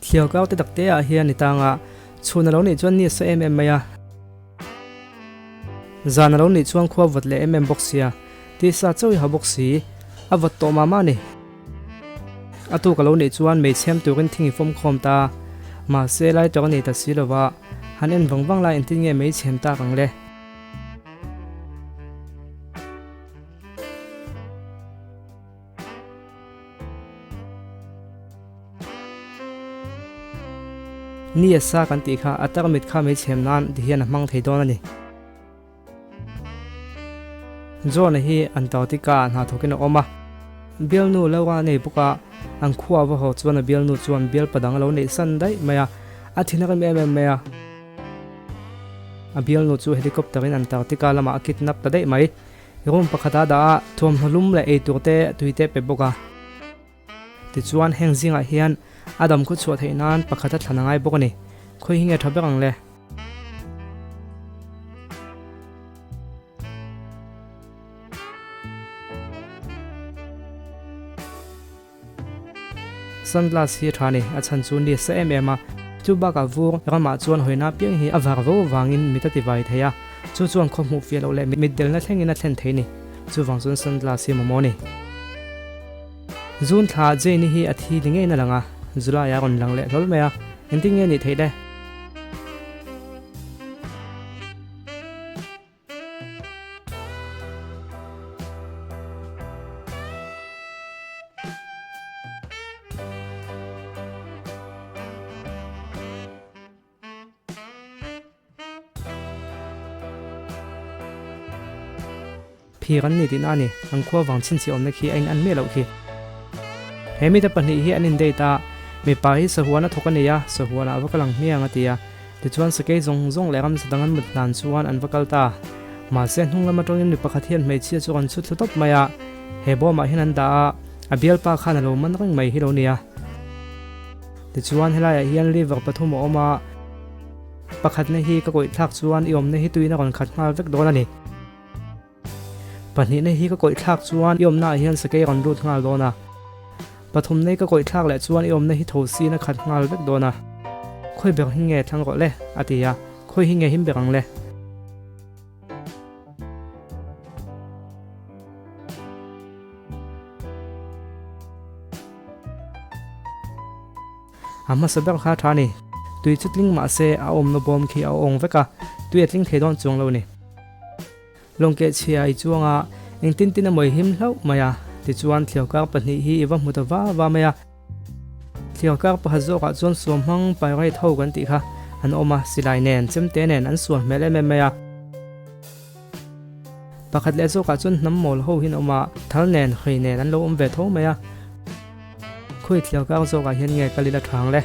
Thliau kau te tak te ah hian i tang a, chhun a lo nih chuan ni a sa em em mai a, zan a lo nih chuan khua vawt leh em em bawk sia, tisa chauh i ha bawk si, a vawt tawh mah mah a ni. A tuk a lo nih chuan mei chhem turin thing i fawm khawm ta, mahse lai tawk a nei ta si lo va, han en vang vang lai engtin nge mei chhem tak ang le? Ni a sa kan tih kha a tarmit kha mei chhem nan ti hian a hmang thei dawn a ni. John-a hi Antarctica ah hna thawkin a awm a. Bialnu Laura a nei bawk a, an khua a va haw chuan a bialnu chuan bial padang a lo neih san daih mai a, a thin a rem em em mai a. A bialnu chu helicopter in Antarctica lamah a kidnap ta daih mai. Room pakhat a dah a, thuamhnaw lum leh eitur te tui te pe bawk a. Tichuan heng zingah hian a dam khaw chhuah theih nan pakhat a thlan a ngai bawk a ni. Khawi hi nge tha ber ang le? Sunglass hi a tha a ni, a chhan chu ni sa em em a, chu bakah vur ramah chuan hawina piang hi a var vo vangin mit a ti vai thei a, chu chuan khaw hmuh fiah loh leh mitdelna thlengin a thlen thei a ni, chuvang chuan sunglass hi mamawh a ni. June thla Jane-i hi a thi ni ngeiin a lang a, July a rawn lang leh hlawl mai a, engtin nge a nih theih le? Phir an ni tihna a ni. An khua vang chhinchhiah awmna khi a in an miah loh khi. He mite pahnih hi an in date a, mipa hi sahuan a thawk a nei a, sahuan ah va kal ang hmiang a ti a. Tichuan sakei zawng zawng leh ramsa dang an mut hnan chuan an va kal ta. Mahse hnung lam atangin mi pakhat hian hmeichhia chu an chhu thlu tawp mai a, he bawmah hian an dah a, a bialpa khan a lo man reng mai hi lo nia. Tichuan helaiah hian liver pathum a awm a, pakhatna hi ka kawih thlak chuan i awmna hi tuiin a rawn khat nghal vek dawn a ni. Pahnihna hi ka kawih thlak chuan i awmnaah hian sakei a rawn lut nghal dawn a. Pathumna hi ka kawih thlak leh chuan i awmna hi tho siin a khat nghal vek dawn a. Khawi ber hi nge thlang rawh le? a ti a. Khawi hi nge him ber ang le? A hmasa ber kha tha a ni. Tui chu tling mah se a awmna bawm khi a awng vek a, tui a tling thei dawn chuang lo a ni. Lawngkeh chhia i chuang a, engtin tin emaw i him hlauh mai a, tichuan thliau kar pahnih hi i va hmu ta va va mai a. Thliau kar pakhat zawkah chuan suam hmang pirate ho kan tih kha an awm a, silai nen, chemte nen an sual hmel em em mai a. Pakhat leh zawkah chuan hnam mawl ho hi an awm a, thal nen, hrei nen an lo awm ve tho mai a. Khawi thliau kar zawkah hian nge kal ila thang le?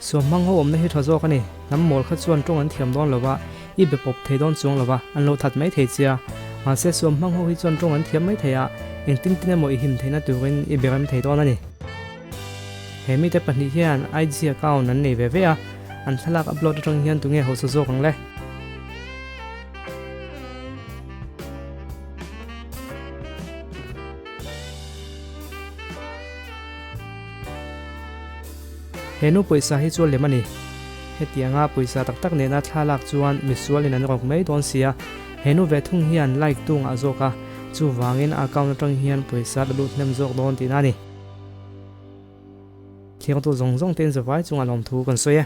Suamhmang ho awmna hi tha zawk a ni. Hnam mawl kha chuan tawng an thiam dawn lo va, i be pawp thei dawn chuang lo va, an lo that mai thei chia. Mahse suamhmang ho hi chuan tawng an thiam mai thei a, engtin tin emaw i him theihna turin i be rem thei dawn a ni. He mite pahnih hian IG account an nei ve ve a, an thlalak upload atang hian tunge hausa zawk ang le? He nu pawisa hi chu a lem a ni. Hetianga pawisa tak tak nena thla lak chuan misualin an rawk mai dawn sia. He nu ve thung hian like tu ngah zawk a, chuvangin a account atang hian pawisa la lut hnem zawk dawn tihna a ni. Thiangtu zawng zawng te in zavai chungah lawmthu kan sawi e.